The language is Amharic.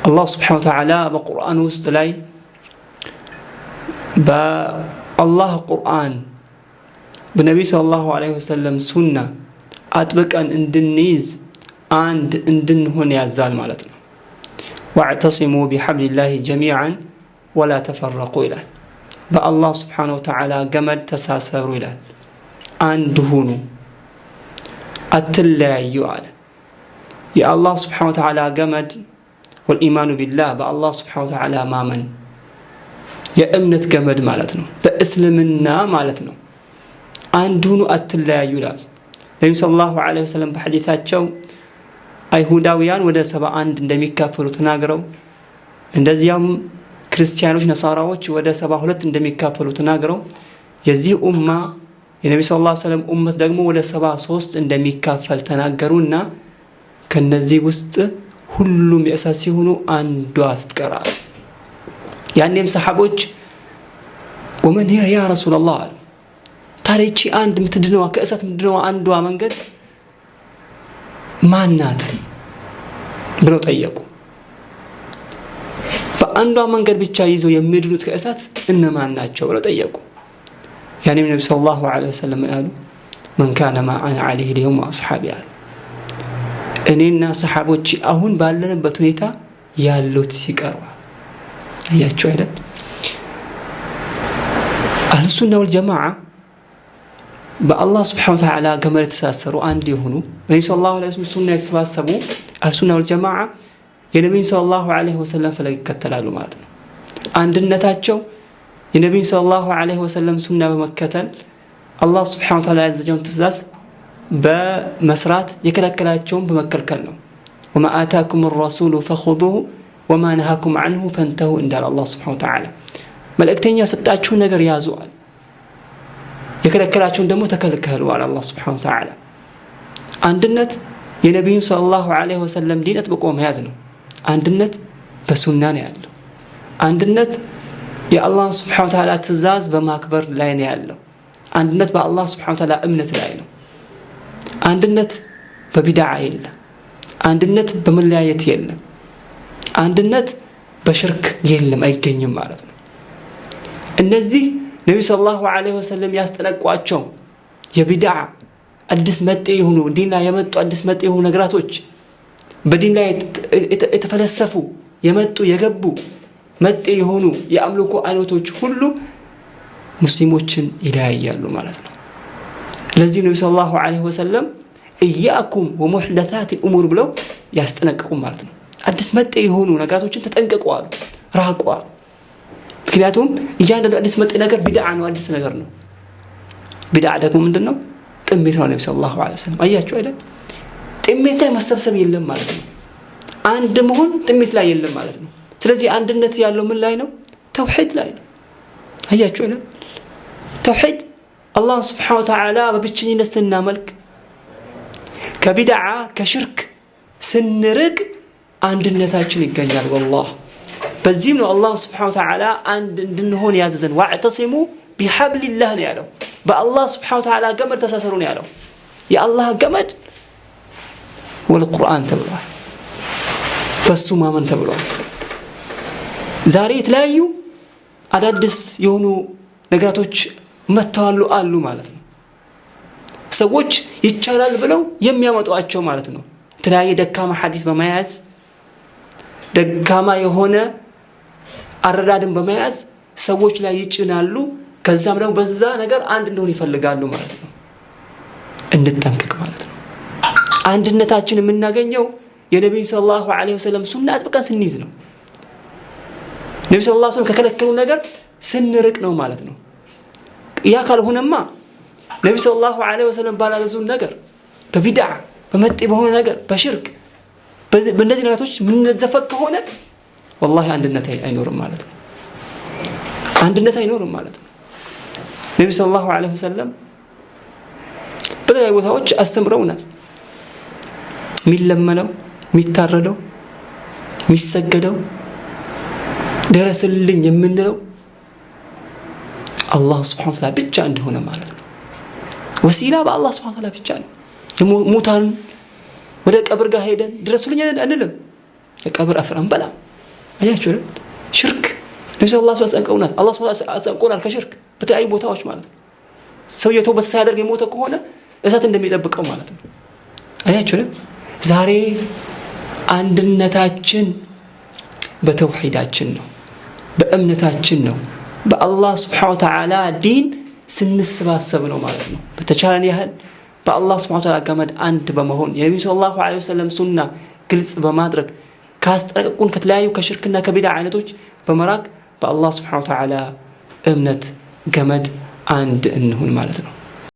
አላህ ስብሓነ ወተዓላ በቁርአን ውስጥ ላይ በአላህ ቁርአን በነቢዩ ሰለላሁ ዐለይሂ ወሰለም ሱና አጥብቀን እንድንይዝ አንድ እንድንሆን ያዛል ማለት ነው። ዋዕተሲሙ ቢሐብሊላሂ ጀሚዓን ወላ ተፈረቁ ይላል። በአላህ ስብሓነሁ ወተዓላ ገመድ ተሳሰሩ ይላል። አንድ ሁኑ፣ አትለያዩ አለ። የአላህ ስብሓነሁ ወተዓላ ገመድ ወልኢማኑ ቢላህ በአላህ ስብሓነሁ ወተዓላ ማመን የእምነት ገመድ ማለት ነው። በእስልምና ማለት ነው። አንድ ሁኑ፣ አትለያዩ ይላል። ነቢዩ ሰለላሁ ዐለይሂ ወሰለም በሐዲታቸው አይሁዳውያን ወደ 71 እንደሚካፈሉ ተናግረው እንደዚያም ክርስቲያኖች ነሳራዎች ወደ 72 እንደሚካፈሉ ተናግረው የዚህ ኡማ የነቢ ሰለላሁ ዐለይሂ ወሰለም ኡመት ደግሞ ወደ 73 እንደሚካፈል ተናገሩና ከነዚህ ውስጥ ሁሉም የእሳት ሲሆኑ አንዷ ስትቀራ ያኔም ሰሓቦች ወመን ሂየ ያ ረሱላላህ አሉ። ታዲያ ይቺ አንድ የምትድነዋ ከእሳት የምትድነዋ አንዷ መንገድ ማናት ብለው ጠየቁ። በአንዷ መንገድ ብቻ ይዘው የሚድኑት ከእሳት እነማን ናቸው ብለው ጠየቁ። ያኔም ነቢ ሰለላሁ ዐለይሂ ወሰለም አሉ መን ካነ ማ አነ ዐለይሂ ልየውም ወአስሓቢ አሉ። እኔና ሰሓቦች አሁን ባለንበት ሁኔታ ያሉት ሲቀሩ አያቸው አይደል? አህልሱና ወልጀማዓ በአላህ ስብሐነ ወተዓላ ገመድ የተሳሰሩ አንድ የሆኑ በነቢዩ ሰለላሁ ዐለይሂ ወሰለም ሱና የተሰባሰቡ አህልሱና ወልጀማዓ የነቢዩን ሰለላሁ ዐለይሂ ወሰለም ፈለግ ይከተላሉ ማለት ነው። አንድነታቸው የነቢዩን ሰለላሁ ዐለይሂ ወሰለም ሱና በመከተል አላህ ስብሐነ ወተዓላ ያዘዘውን ትእዛዝ በመስራት የከለከላቸውን በመከልከል ነው። ወማ አታኩም ረሱሉ ፈኹዙሁ ወማ ነሃኩም አንሁ ፈንተሁ እንዳለ አላህ ስብሐነ ወተዓላ መልእክተኛው የሰጣችሁን ነገር ያዙ አለ፣ የከለከላቸውን ደግሞ ተከልከሉ አለ አላህ ስብሐነ ወተዓላ። አንድነት የነቢዩን ሰለላሁ ዐለይሂ ወሰለም ዲን አጥብቆ መያዝ ነው። አንድነት በሱና ነው ያለው። አንድነት የአላህ ስብሐነ ወተዓላ ትእዛዝ በማክበር ላይ ነው ያለው። አንድነት በአላህ ስብሐነ ወተዓላ እምነት ላይ ነው። አንድነት በቢድዓ የለም። አንድነት በመለያየት የለም። አንድነት በሽርክ የለም፣ አይገኝም ማለት ነው። እነዚህ ነቢዩ ሰለላሁ ዐለይሂ ወሰለም ያስጠነቋቸው የቢድዓ አዲስ መጤ የሆኑ ዲን ላይ የመጡ አዲስ መጤ የሆኑ ነገራቶች በዲን ላይ የተፈለሰፉ የመጡ የገቡ መጤ የሆኑ የአምልኮ አይነቶች ሁሉ ሙስሊሞችን ይለያያሉ ማለት ነው። ለዚህም ነቢ ሰለላሁ ዐለይሂ ወሰለም እያኩም ወሙሕደታት እሙር ብለው ያስጠነቅቁ ማለት ነው። አዲስ መጤ የሆኑ ነገራቶችን ተጠንቀቁ አሉ፣ ራቁ አሉ። ምክንያቱም እያንዳንዱ አዲስ መጤ ነገር ቢድዓ ነው፣ አዲስ ነገር ነው። ቢድዓ ደግሞ ምንድን ነው? ጥሜት ነው። ነቢ ሰለላሁ ዐለይሂ ወሰለም አያችሁ አይደል? ጥሜት ላይ መሰብሰብ የለም ማለት ነው። አንድ መሆን ጥሜት ላይ የለም ማለት ነው። ስለዚህ አንድነት ያለው ምን ላይ ነው? ተውሂድ ላይ ነው። አያችሁ አይደል? ተውሂድ አላህ ስብሐነ ወተዓላ በብቸኝነት ስናመልክ ከቢድዓ ከሽርክ ስንርቅ አንድነታችን ይገኛል። ወላሂ በዚህም ነው አላህ ስብሐነ ወተዓላ አንድ እንድንሆን ያዘዘን። ዋዕተሲሙ ቢሐብሊላህ ነው ያለው። በአላህ ስብሐነ ወተዓላ ገመድ ተሳሰሩ ነው ያለው። የአላህ ገመድ ወልቁርአን ተብሏል። በሱ ማመን ተብሏል። ዛሬ የተለያዩ አዳዲስ የሆኑ ነገራቶች መጥተዋል አሉ ማለት ነው። ሰዎች ይቻላል ብለው የሚያመጧቸው ማለት ነው። የተለያየ ደካማ ሐዲስ በመያዝ ደካማ የሆነ አረዳድን በመያዝ ሰዎች ላይ ይጭናሉ። ከዛም ደግሞ በዛ ነገር አንድ እንደሆነ ይፈልጋሉ ማለት ነው። እንጠንቀቅ ማለት ነው። አንድነታችን የምናገኘው የነቢዩ ሰለላሁ ዐለይሂ ወሰለም ሱና አጥብቀን ስንይዝ ነው። ነቢ ሰለላሁ ዐለይሂ ወሰለም ከከለከሉ ነገር ስንርቅ ነው ማለት ነው። ያ ካልሆነማ ነቢ ሰለላሁ ዐለይሂ ወሰለም ባላዘዙን ነገር በቢድዓ በመጤ በሆነ ነገር በሽርክ በእነዚህ ነገሮች የምንዘፈቅ ከሆነ ወላሂ አንድነት አይኖርም ማለት ነው። አንድነት አይኖርም ማለት ነው። ነቢ ሰለላሁ ዐለይሂ ወሰለም በተለያዩ ቦታዎች አስተምረውናል። የሚለመነው፣ የሚታረደው፣ የሚሰገደው፣ ደረስልኝ የምንለው አላህ ስብሐነ ወተዓላ ብቻ እንደሆነ ማለት ነው። ወሲላ በአላህ ስብሐነ ወተዓላ ብቻ ነው። ሙታን ወደ ቀብር ጋር ሄደን ድረሱልኝ አንልም። የቀብር አፈር አንበላም። አያችሁ አይደል? ሽርክ ነቢ ስ ላ አስጠንቅቀውናል። አላህ አስጠንቅቆናል ከሽርክ በተለያዩ ቦታዎች ማለት ነው። ሰውየው ተውበት ሳያደርግ የሞተ ከሆነ እሳት እንደሚጠብቀው ማለት ነው። አያችሁ አይደል? ዛሬ አንድነታችን በተውሂዳችን ነው፣ በእምነታችን ነው፣ በአላህ ስብሓነ ወተዓላ ዲን ስንሰባሰብ ነው ማለት ነው። በተቻለን ያህል በአላህ ስብሓነ ወተዓላ ገመድ አንድ በመሆን የነቢዩ ሰለላሁ ዐለይሂ ወሰለም ሱና ግልጽ በማድረግ፣ ካስጠነቀቁን ከተለያዩ ከሽርክና ከቢድዓ አይነቶች በመራቅ በአላህ ስብሓነ ወተዓላ እምነት ገመድ አንድ እንሁን ማለት ነው።